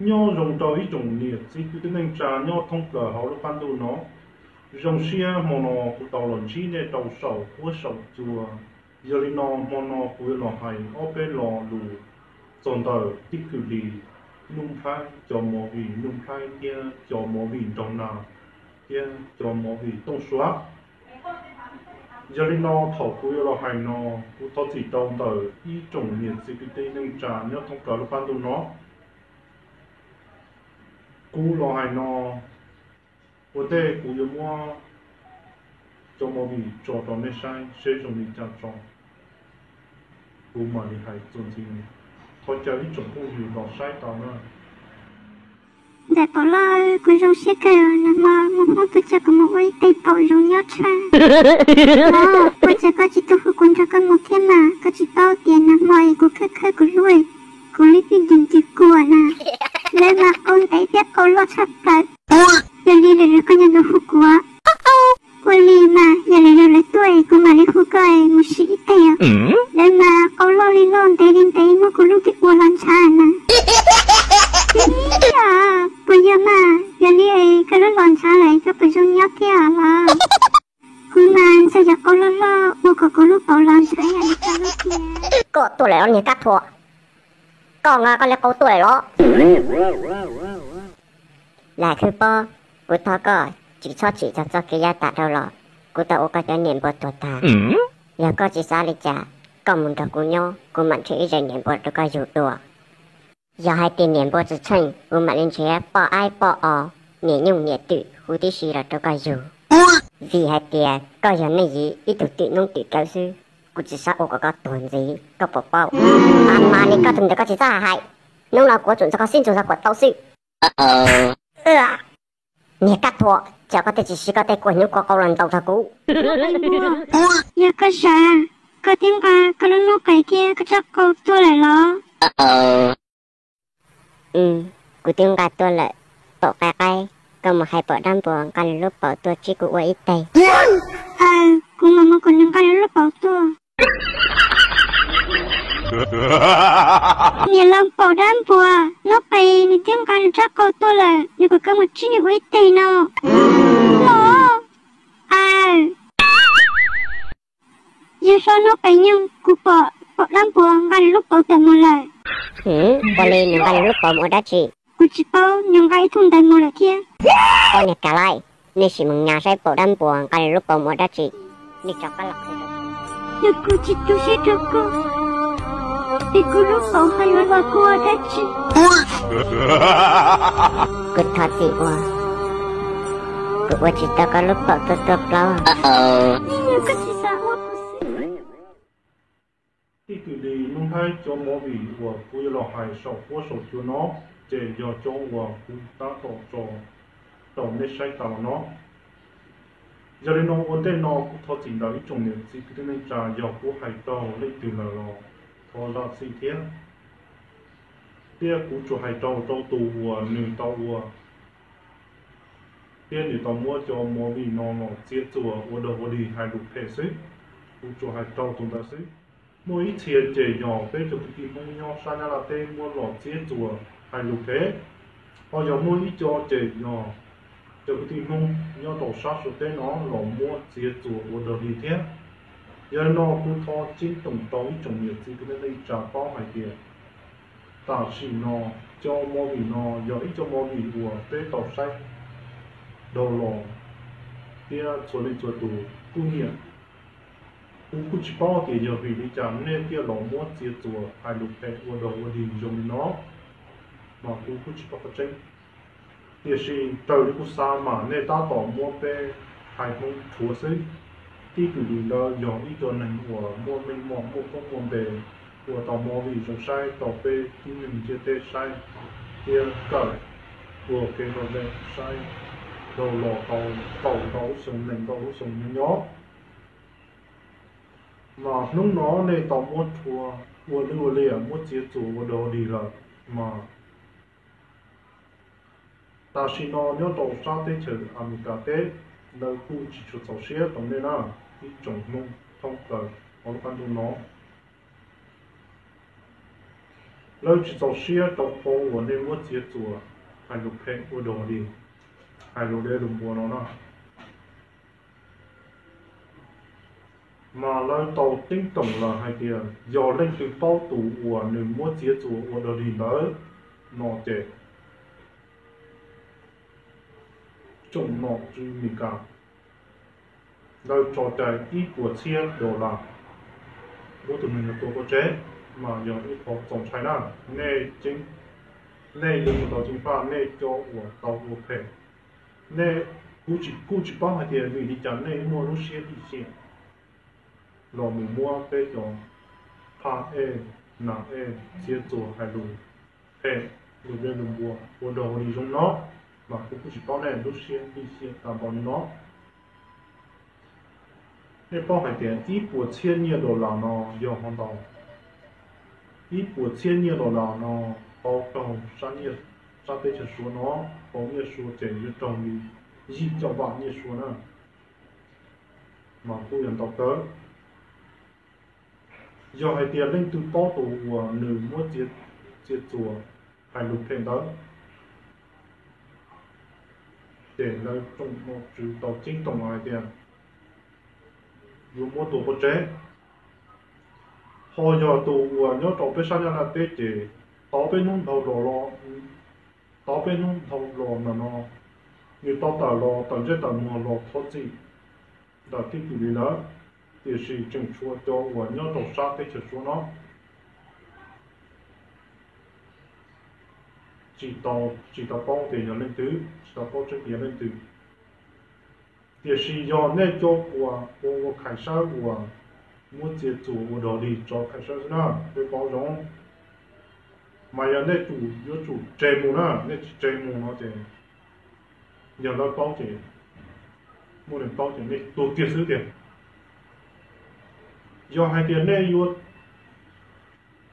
Nyob zoo rau ib tsoom niam txiv kwv tij neej tsa nyob thoob plaws hauv lub qab ntuj no. Zoo siab hmo no kuv tau los ntsib nej rau saum huab saum cua. Yog li no hmo no kuv yuav los hais ob peb lo lus txog ntawm tib kwm li Nuj Nplhaib cov movie, Nuj Nplhaib thiab cov movie nraug nas thiab cov movie Tooj Suav. Yog li no thaum kuv yuav los hais no, kuv thov txim rau ntawm ib tsoom niam txiv kwv tij neej tsa nyob thoob plaws lub qab ntuj no. Kuv los hais no, ua ntej kuv yuav muab cov movie tso rau nej saib seb zoo li cas tso, kuv mam li hais txuas ntxiv. Thov caw ib tsoom phooj ywg los saib tau na. Ntxawm Pov Loj, kuv zoo siab kawg, nag hmo muaj Hmoob tuaj coj kuv mus ua ib teg paum zoo nyob tshaj. Los, ua cas koj tsis tuaj hu kuv nrog koj mus thiab mas, koj tsis paub tias nag hmo es kuv khawb khawb kuv hlub, kuv li twb ncig ncig kua na. Lawv mas qau ntev thiab qau loj tshaj plaws. Yog li lwm zaus koj nco ntsoov hu kuv. Ua li mas, yog lwm zaus lawv tuaj es kuv mam li hu koj mus sim ib teg os. Lawv mas qau loj li loj, ntev li ntev, muab kuv lub twb ua los ntshav na. Puas yog mas, yog li es koj lub los ntshav lawm koj puas zoo nyob thiab los? Kuv mas ntshe yog qau loj loj ua kom kuv lub paum los ntshav ib yam li koj lub tiag. Koj tuaj lawm los niag Kab Thuam? Koj nqa koj li qau tuaj lawm los? Lam Khwb Pob, kuv thov koj tsis txhob tsim txog txoj kev yav tas dhau los, kuv tau ua koj cov niam npua tuag tag. Yog koj tsis xav li cas, koj mus nrog kuv nyob, kuv mam nrhiav ib zes niam npua rau koj yug dua. Yog hais tias niam npua tsis tsheej, kuv mam li nrhiav poj aib poj os, niam nyuj niam twm huv tib si los rau koj yug. Vim hais tias koj yog nej yim ib tug twm noob twm kawv xwb, kuv tsis xav ua kom koj tuag ntxiv, koj puas paub? Mas li koj tus ntawd koj tsis txhob hais, hnub no kuv yuav tsum nrog koj sib ntsug txog kuam tau xwb. Niag Kab Thuam, cas koj thiaj tsis siv koj tej kua hnyuv kua qau los ntaus txog kuv? Yog koj zam, koj twb nqa koj lub noob qes thiab koj rab qau tuaj lawm los? Kuv twb nqa tuaj lawm. Paum qaib qaib, koj mus hais paum dab npua nqa nws lub paum tuaj tsib kuv ua ib teg. Aws, kuv mam mus kom nws nqa nws lub paum tuaj. Niam laus paum dab npua, noob qes nws twb nqa nws rab qau tuaj lawm, nws kom koj mus tsib nws ua ib teg no. Los, aws. Yog hlob noob qes nyoog, kuv pom paum dab npua nqa nws lub paum tawm mus lawm. Ua li nws nqa nws lub paum mus ua dab tsi? Kuv tsis paub, nws nqa ib tug ntawd mus lawm thiab. Koj niag ka laij, nej sim mus nyas saib paum dab npua nqa nws lub paum mus ua dab tsi. Nej tso kab los qhia rau kuv. Yog kuv tsis tu siab rau koj, es kuv lub paum nqa yuav los ua dab tsi? Kuv thov txim uas kuv ua tsis tau koj lub paum tuaj tuaj plaub. Koj tsis xav ua kuv xwb. Tib kwm li Nuj Nplhaib cov movie uas kuv yuav los hais saum huab saum cua no, ces yog cov uas kuv tab tom tso rau nej saib tas los no. Yog li no ua ntej no kuv thov txim ntawm ib tsoom niam txiv kwv tij neej tsa, yog kuv hais raug leej twg lawm los thov zam txim thiab. Thiab kuv tsuas hais raug rau tus uas nws tau ua thiab nws tau muab cov movie no los txiav txuas ua dog ua dig hais lus phem xwb. Kuv tsuas hais raug tus ntawd xwb. Muaj ib txhia ces yog peb cov kwv tij Hmoob nyob sab Nyab Laj teb muab los txiav txuas hais lus phem, ho yog muaj ib co ces yog cov kwv tij Hmoob nyob rau sab Suav teb no los muab txiav txuas ua dog dig thiab. Yog li no kuv thov ceeb toom rau ib tsoom niam txiv kwv tij neej tsa paub hais tias tam sim no cov movie no yog ib co movie uas peb tau saib dhau los thiab txhua leej txhua tus kuj nyiam. Kuv kuj tsis paub tias yog vim li cas nej thiaj los muab txiav txuas hais lus phem ua dog ua dig zoo li no, mas kuv kuj tsis paub qhov tseeb. Tiam sis raws li kuv xav mas nej tab tom muab peb haiv Hmoob rhuav xwb. Tib kwm li lawv yog ib co neeg uas muaj meej mom muaj koob muaj npe, ua tau movie zoo saib rau peb tib neeg ntiaj teb saib thiab kawm ua kev lom zem saib dhau los tau kaum ntau lub xyoo nees nkaum lub xyoo nyob nyob. Mas hnub no nej tau muab rhuav ua lwj ua liam muab txiav txuas ua dog dig lawm, mas tam sim no nyob rau sab teb chaws Amelikas teb lawv kuj tsis tshua txaus siab rau nej na, ib tsoom Hmoob thoob plaws hauv lub qab ntuj no. Lawv tsis txaus siab rau qhov uas nej muab txiav txuas hais lus phem ua dog dig, hais lus deb lus npua no na. Mas lawv tau ceeb toom lawm hais tias yog leej twg paub tus uas nws muab txiav txuas ua dog dig ntawd no ces tsoom nom tswv Meskas lawv tso cai ib puas txhiab dollar muab tus neeg no tua pov tseg, mas yog ib qho txaus ntshai na. Nej, nej yuav tsum tau ceev faj nej cov uas tau ua phem. Nej, kuv tsis, kuj tsis paub hais tias vim li cas nej muaj lub siab lim hiam los mus muab peb cov phaj ej nas ej txiav txuas hais lus phem, lus deb lus npua ua dog ua dig zoo no, mas kuv kuj tsis paub nej lub siab lim hiam tas npaum li no. Nej paub hais tias ib puas txhiab nyiaj dollar no yog ho ntau. Ib puas txhiab nyiaj dollar no, tau raug sab nyiaj, sab teb chaws Suav no, tau nyiaj Suav ces yuav raug li yim caum vam nyiaj Suav na, mas kuj yog ntau kawg. Yog hais tias leej twg paub tus uas nws muab txiav txuas hais lus phem ntawd, ces lawv tsoom nom tswv tau ceeb toom hais tias yuav muab tua pov tseg. Ho yog tus uas nyob rau peb sab Nyab Laj teb ces tau peb hnub dhau los, tau peb hnub dhau los ntawm no, nws tau tawm los tawm ntsej tawm muag los thov txim ntawm tij Kim Lis lawm, tiam sis tseem tshuav cov uas nyob rau sab teb chaws Suav no tsis tau, tsis tau paub tias yog leej twg, tsis tau paub tseeb tias yog leej twg. Tiam sis yog nej cov uas ua, ua khais sawb uas muab txiav txuas ua dog dig tso khais sawb xwb na, peb paub zoo. Mas yog nej yuav tsum tseg mus na, nej tsis tseg mus no ces yog lawv paub ces, muaj neeg paub ces nej tuag tiag xwb tiag. Yog hais tias nej yuav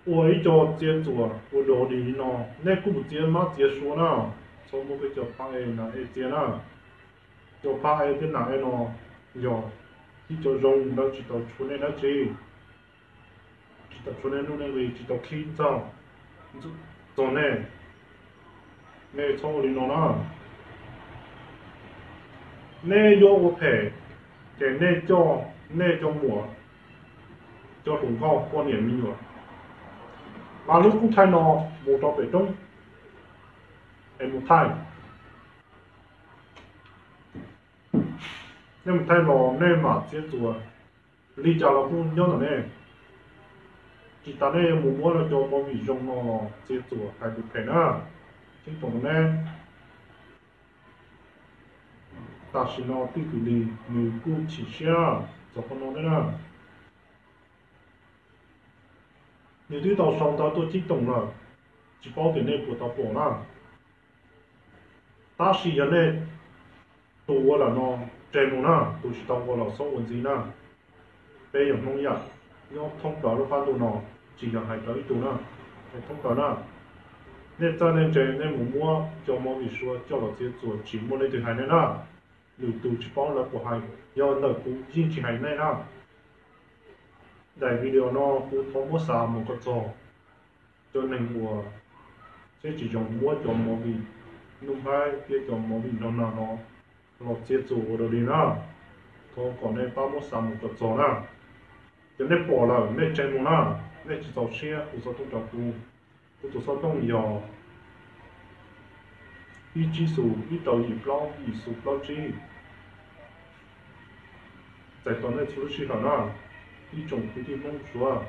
ua ib co txiav txuas ua dog dig li no, nej kuj mus txiav mab txiav suav na, txhob muab peb cov phaj ej nas ej txiav na. Cov phaj ej thiab nas ej no yog ib co zoo, lawv tsis tau tshuav nej dab tsi, tsis tau tshuav nej nuj nej nqis, tsis tau khib txog, txog nej. Nej txhob ua li no na. Nej yuav ua phem ces nej coj nej cov muam, cov hluas nkauj poj niam me nyuam, hla lub kub thaij no mus rau pem roob es mus thaij. Nej mus thaij los nej mam txiav txuas, li cas los kuj nyob ntawm nej. Tsis tas nej yuav mus muab cov movie zoo no los txiav txuas hais lus phem na. Ceeb toom rau nej. Tam sim no tij Kim Lis nws kuj chim siab txog qhov no thiab na. Nws twb tau sau ntawv tuaj ceeb toom lawm, tsis paub tias nej puas tau pom na. Tab sis yog nej tus ua lawm no tseg mus na, tus tsis tau ua los txhob ua ntxiv na. Peb yog Hmoob yam, nyob thoob plaws lub qab ntuj no, tsis yog hais rau ib tug na, hais thoob plaws na. Nej txawj nej ntse nej mus muab cov movie suav coj los txiav txuas tsis muaj leej twg hais nej na. Lwm tus tsis paub lawv puas hais, yog ntawm kuv yeej tsis hais nej na. Daim video no kuv thov muab xa mus kom txog cov neeg uas siab tsis zoo muab cov movie Nuj Nplhaib thiab cov movie nrog nag no los txiav txuas ua dog dig na. Thov kom nej pab muab xa mus kom txog na. Yog nej pom lawm nej tseg mus na, nej tsis txaus siab hu xov tooj rau kuv. Kuv tus xov tooj yog ib tsib xus ib rau yim plaub yim xus plaub tsib. Txais tos nej txhua lub sij hawm na. Ib tsoom kwv tij Hmoob Suav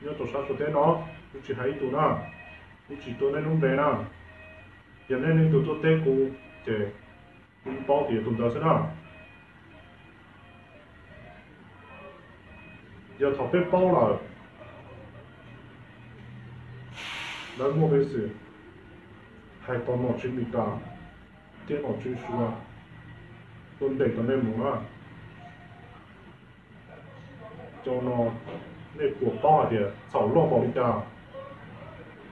nyob rau sab Suav teb no, kuv tsis hais ib tug na, kuv tsis tua nej lub npe na. Yog nej leej twg tuaj teb kuv ces kuv paub tias yog tus ntawd xwb na. Yog thaum peb paub lawm, lawv muaj peev xwm hais tau nom tswv Meskas thiab nom tswv Suav tuaj ntes tau nej mus na. Cov no nej puas paub hais tias txhaum loj npaum li cas?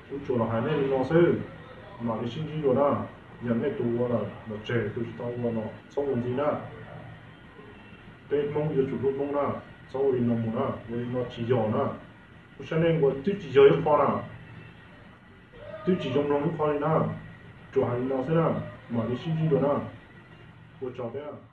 Kuv tsuas los hais nej li no xwb, mam li sib ntsib dua na. Yog nej tus ua lawm los tseg, tus tsis tau ua los txhob ua ntxiv na. Peb Hmoob yuav tsum hlub Hmoob na, txhob ua li no mus na, ua li no tsis yog na. Kuv saib nej ua twb tsis yog ib qho na. Twb tsis zoo mloog lub qhov li na, tsuas hais li no xwb na, mam li sib ntsib dua na. Ua tsaug thiab.